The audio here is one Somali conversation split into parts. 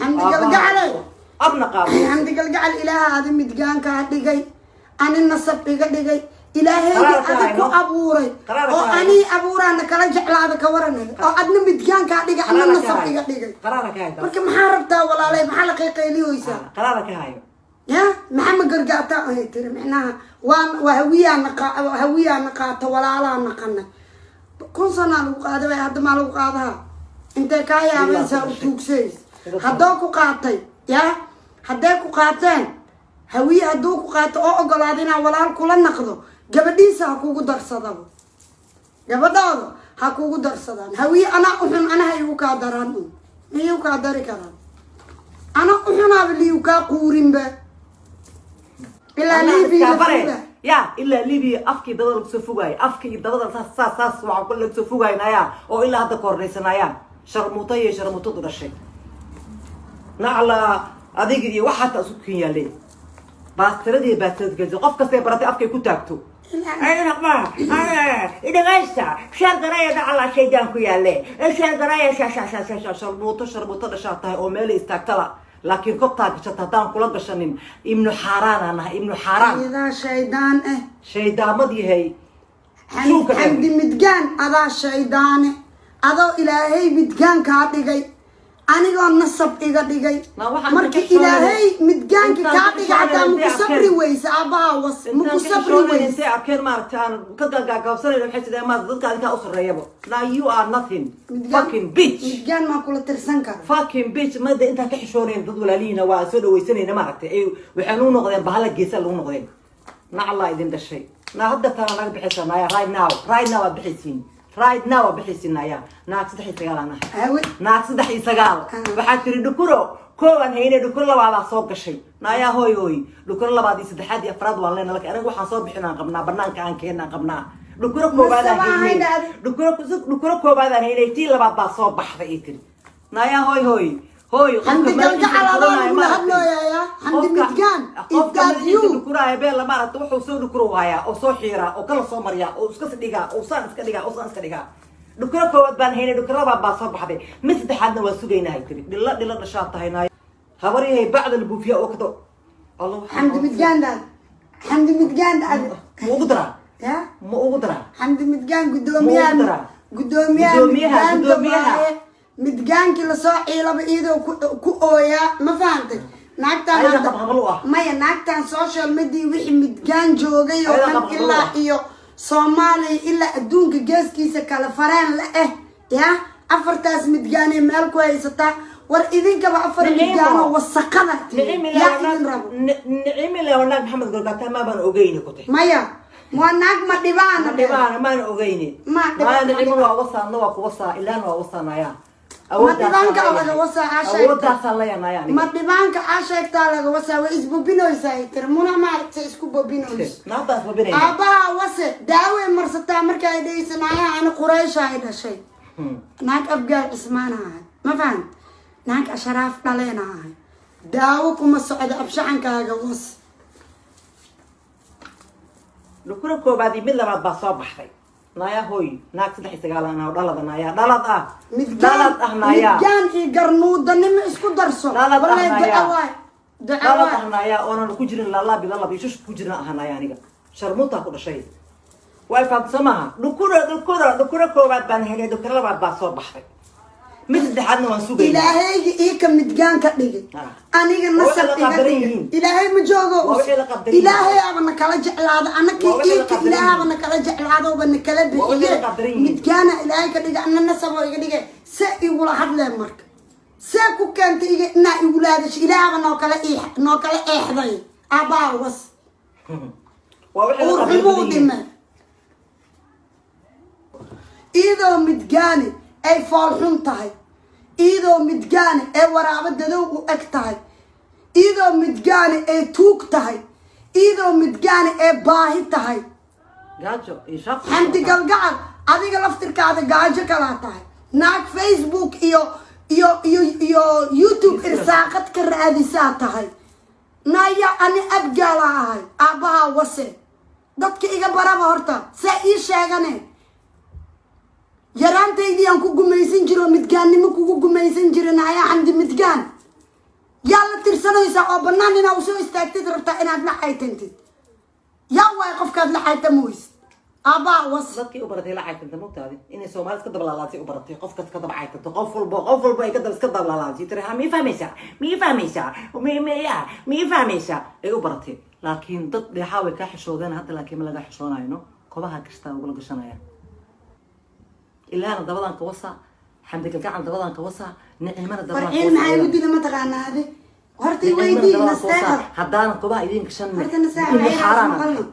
Xamdi Galgacale. Abna qaado. Xamdi Galgacal, ilaaha adi midgaankaa dhigay, ani nasab iga dhigay, ilaahaygi Qaraar ka adi ku hayno. abuuray Qaraar oo ka hayno. anii abuuraana kala jeclaada, ka waranay oo adna midgaankaa dhigay, adna nasab iga dhigay. Qaraara ka hayo. Marka maxaa rabtaa, walaalay? Maxaa la qayqayliyoysaa? Qaraara ka hayo. Ya maxaa ma gargaartaa ahay tiri, micnaha waa hawiyaa naqaato, walaalaa naqanay, 1000 sanaa lagu qaaday way, hadda maa lagu qaadaha? Intay kaa yaabaysaa u tuugsays haddoo ku qaatay, ya hadday ku qaateen hawiye, hadduu ku qaato oo ogolaada inaa walaal kula naqdo, gabadhiisa ha kugu darsadaba, gabadhooda ha kugu darsadaan. Hawiye anaa uxun, anaha igu kaa daraan un, ma igu kaa dari karaan? Ana uxunaaba liigu kaa quurinba ilaa Libiya la fuula. Ya ilaa Libiya afkii dabada lagu soo fogaayo, afka iyo dabada saas saas saas waxaa ku lagu soo fogaynaya oo ilaa hadda koordhaysanaya. Sharmuuta iyo sharmuutadu dhashay, nacla adiga iyo waxaa taa isku ken yaaleen, baastiradii baastirad gelisa, qof kastay baratay afkay ku taagto. Dhagaysta, share garaya, nacla shaydaan ku yaalle, share garaya. Sha sharmuuto, sharmuuto dhashaa tahay oo meel istaagtala, laakiin kobtaa gashata haddaan kula gashanin, ibnu xaaraan aan nahay, ibnu xaaraan. Idaa shaydaan ah. Shaydaamad yahay suuka dheer. Xamdi Midgaan, adaa shaydaane, adoo ilaahay midgaan kaa dhigay, anigoo nasab iga dhigay. Na waxaan Marka ka ilaahay midgaanka intaan kaa ka dhigay, xataa xishoonayna maku intay sabri arkeen. weyse? Aabbaha was maku Intaan ka sabri xishoonayna weyse? Intay arkeen, maaragtay, aan ka gaagaabsanayna, waxay tidhahdeen, maaragtay, dadka adinkaa u sarreeyaba. Now you are nothing. Fucking bitch. Midgaan maa kula tirsan kara? Fucking bitch. Mada intaan ka xishoonayn, dad walaalihiina waa soo dhawaysanayna, maaragtay, ay waxay nuu noqdeen bahala geesa lagu noqdeen. Naclaa idin dhashay. Na hadda taana naga bixaysaa naya, right now, right now waad bixaysiin, right now waad bixaysiin. Naya, naag 309 aan ahay. Hawe. Naag 309. Waxaad tiri dhukuro koobaan haynay, dhukuro labaadaa soo gashay. Naayaa, hooy hooy, dhukuro labaad iyo saddexaad iyo afraad waan leenahay, laakiin aniga waxaan soo bixinaan qabnaa, banaanka aan keenaan qabnaa. Dhukuro koobaadaan Masaba haynay. ahayn adi. Dhukuro koobaadaan haynay, tii labaad baa soo baxday ii tiri. Naayaa, hooy hooy hooy, qofka Xamdi madaxiisa Galgacal, adaa dhukuranaayo, lagula maaragtay. hadlooyayaa, Xamdi Midgaan. Qofka Is that madaxiisa you? dhukuraayo beella, maaragta, wuxuu soo dhukuro hayaa oo soo xiiraa oo kala soo mariyaa oo iska dhigaa oo saan iska dhigaa oo saan iska dhigaa. Dhukuro koowaad baan haynay, dhukuro labaad baa soo baxday, mid saddexaadna waa sugaynahay tiri. Dhilo dhilo dhashaa tahay naay, habaryahay, bacda la buufiya oo kado Allah. Xamdi Midgaan daad, Xamdi Midgaan daad. Ma ugu daraa? Ya. Ma ugu daraa? Xamdi Midgaan, gudoomiyaha. Ma ugu daraa? Gudoomiyaha. Gudoomiyaha, midgaanka gudoomiyaha. waaye. Midgaankii lasoo ciilaba iyadoo ku ooyaa, ma fahantay? Naagtaan Ayada hadda qabqablo ah. Maya, naagtan social media wixii midgaan joogay oo Ayada dhan qabqablo ilaa ah. iyo Soomaaliya, ilaa adduunka geeskiisa kale fareen la eh ya afartaas midgaanay meel ku haysataa. War idinkaba afar Niciimo. midgaanoo wasaqada Nicimi. yaa idin rabo. Nicimi le, naag Maxamed Golgaata maabaan ogeyni ku tahy. Maya, waa naag ma dhibaana. Ma dhibaana, maana ogeyni. Ma dhibaan, maa ma Nicimo dhibaan. waa wasaadna, waa kuwasaa, ilaana waa wasaanaya. Ma dhibaanka laga wasaa aa sheegtay. Awooddaasaan leeyanaya aniga. Ma dhibaanka aa sheegtaa laga wasaa. Way isbobinoysaa ay tiri muna, maaragtay, isku bobinoysa. Naagtaas babinayna. Aabbaha wase, daaway marsataa marka ay dhehaysa naayaha, ani Quraysha ay dhashay, naag Abgaal Cismaana ahay, ma fahan, naag Asharaaf dhaleena ahay, daawo kuma socdo, abshacankaaga was. Dhukuro koobaad iyo mid labaad baa soo baxday. Naaya hooy, naag 309 aan aho, dhalada naaya, dhalad ah. Midgaan. Dhalad ah naaya. Midgaan iyo garnuudanimo isku darso. Dhalad ah. Wallahi Naaya. duca waay, duca Dhalad waay. ah naaya, oonan ku jirin laalaab iyo lalab iyo shush ku jirin ah naaya. Aniga sharmuutaa ku dhashay, way fahamsan maaha. Dhukuro koobaad baan helay, dhukuro labaad baa soo baxday, mid saddexaadna waan sugaynaa. Ilaahayga ii ka midgaan ka dhigay, aniga Waa nasab wixii la iga qadaran dhigay. yihiin. Ilaahay ma joogo. Waa wixii la qadaran yihiin. Ilaahay aba na kala jeclaado anakii. Waa wixii la iika qadaran ilaahaba yihiin. na kala jeclaadooba na kala Waa wixii la bixiye. qadaran yihiin. Midgaana ilaahay ka dhigay, ana nasaboo iga dhigay, se igula hadleen marka, see ku keentay iga inaa igula hadasho? Ilaahaba noo kala noo kala eexday, aabbaha was. Waa wixii la Uur qadaran xumuu yihiin. dhime iyadoo midgaani ay foolxun tahay, iyadoo midgaani ay waraabo dadow u eg tahay, iyadoo midgaani ay tuug tahay, iyadoo midgaani ay baahi tahay. Gaajo iyo shaqo. Xamdi Galgacal, adiga laftirkaada gaajo kalaa tahay. Naag Facebook iyo YouTube irsaaqad ka raadisaa tahay. Naya, ani Abgaala ahay, aabbahaa wase, dadka iga baraba horta saa ii sheegane. Yaraantaydii aan ku gumaysan jiro, midgaannimo kugu gumaysan jirin ayaa Xamdi Midgaan. Yaa la tirsanaysaa oo bannaan inaa usoo istaagtid rabtaa inaad la xaytantid? Yaa waay qofkaad la xaytamoysid? Aabbaa was. Dadkii u baratay la caytanta, mogtaadi inay Soomaali iska dabalaalaatay u baratay. Qof kasta ka daba caytanto, qof walbo ay iska dabalalaatay, tiri ha mii fahmaysaa, mii fahmaysaa, mi mi ya mii fahmaysaa ay u baratay. Laakiin dad dheexaa way kaa xishoodeen hadda, laakiin ma laga xishoonayo. No kobaha kastaa ugula gashanaya. Ilaahna dabadan ka wasa, Xamdi Galgacal dabadan ka wasa, Nicimana dabadan ka Farciin, maxaa igu dila mataqaanaa? Adi horta i weydii, Nasteexa. Haddaana kobaha idin gashan. Horta Nasteexa, maxay maqalno?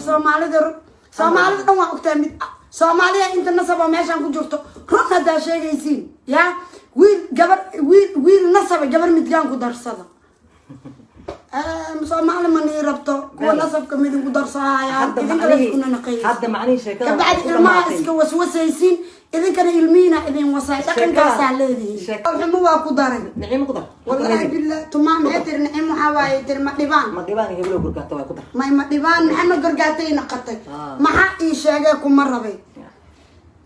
Soomaalida, Soomaalida dhan waa ogtaa. Mid Soomaaliya inta nasaba meeshaan ku jirto, run haddaa sheegaysiin, ya wiil gabar, wiil wiil nasaba gabar midgaan ku darsada. Soomaali ma nii rabto kuwa nasabka midinku darsahayaan. Idinka iskuna naqaysa. Hadda macnihii sheekada Kabacdi ku ilmaha dhamaatay. iska waswasaysiin, idinkana ilmihiina idin wasay. Dhaqankaasaa leedihiin. Xumo waa ku daray. Nicimo ku dar. Wallahi billah, tumaa maxay tiri? Nicim waxaa waaye tiri ma dhibaan. Ma dhibaan iyo heblow gurgaata waa ku dar. May, ma dhibaan Maxamed Gargaatay naqatay. Ah. Maxaa ii sheegay? Kuma rabay,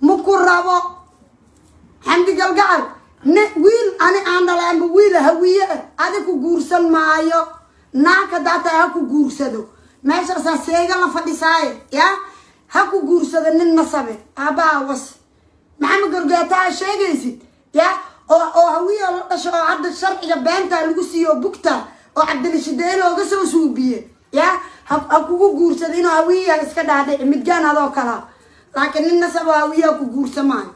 ma ku rabo. Xamdi Galgacal ne wiil ani aan dhalay amba wiil Hawiye ah adi ku guursan maayo. Naag haddaa tahay, ha ku guursado meeshaasaa seega la fadhisaaye, ya ha ku guursado nin nasabe. Aabbaha was. Maxamed Gargaataa sheegaysid, ya oo Hawiye la dhasho oo hadda sharciga beentaa lagu siiyo bugta oo Cabdilishideeye looga soo suubiye, ya ha kugu guursado inuu Hawiyaha iska dhaadhici midgaan adoo kalaa, laakiin nin nasabo Hawiyaha ku guursa maayo.